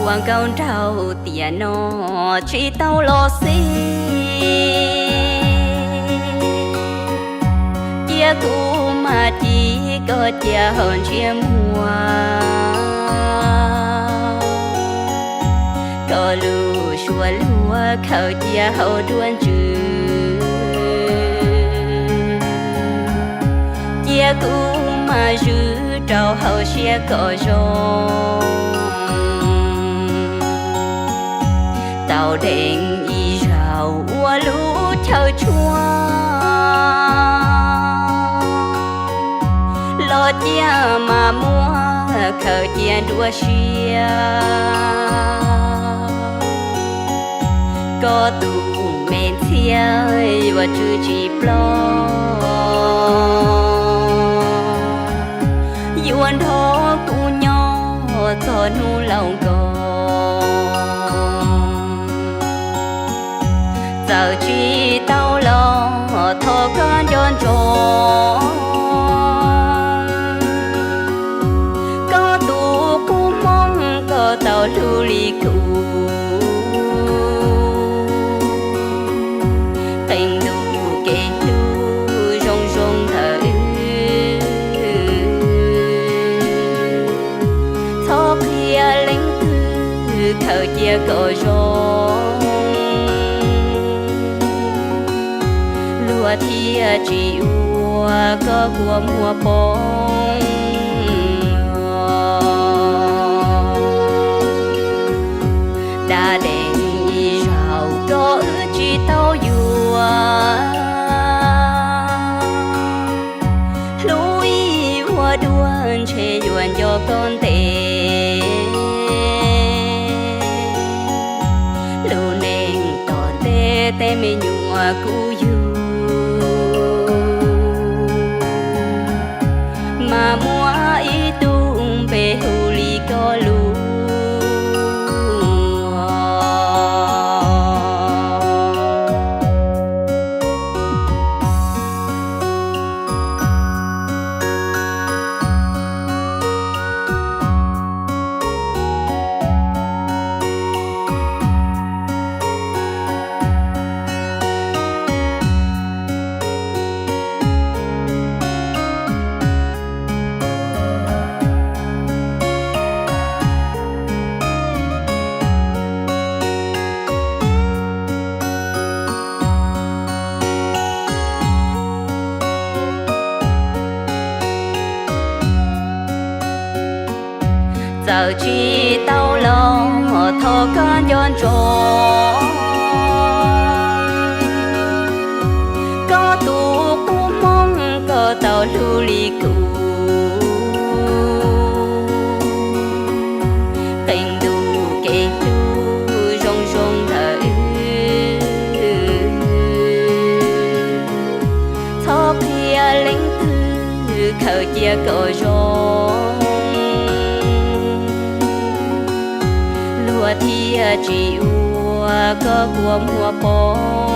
Ua nkauj nraug tiam no tsis tau los xij, cia kuv mas ci koj cia hau ntsiab muag, koj lub suab luag khaws cia hau duab ntsws, cia kuv mas zwm rau hauv siab kom zoo. Tau deev ib zaug ua lub chaw tshuab, los cia mas muab khaws cia nruab siab. Koj tus me ntxhiab yuav tsw tsis ploj, yuav nrog kuv nyob txog hnub laus nkaus. Txawm tsis tau los thov koj nco ntsoov, koj tus qub hmoob koj tau hlub li kuv, qee ntu kev hlub zoo zoo ntawm wb. Txhob qhia leej twg, khaws cia kom zoo, luag thiaj tsis ua koj kua muag poob. Da deev ib zaug koj wb tsis tau yuav, hlub ib vuag dua ntshe yuav nco koj ntev. Lub neej tom ntej tej me nyuam kuj yug, mas muab ib tug npe hu li koj lub. Txawm tsis tau los thov koj nco ntsoov, koj tus qub hmoob koj tau hlub li kuv, qee ntu kev hlub zoo zoo ntawm wb. Txhob qhia leej twg, khaws cia kom zoo, luag thiaj tsis ua koj kua muag poob.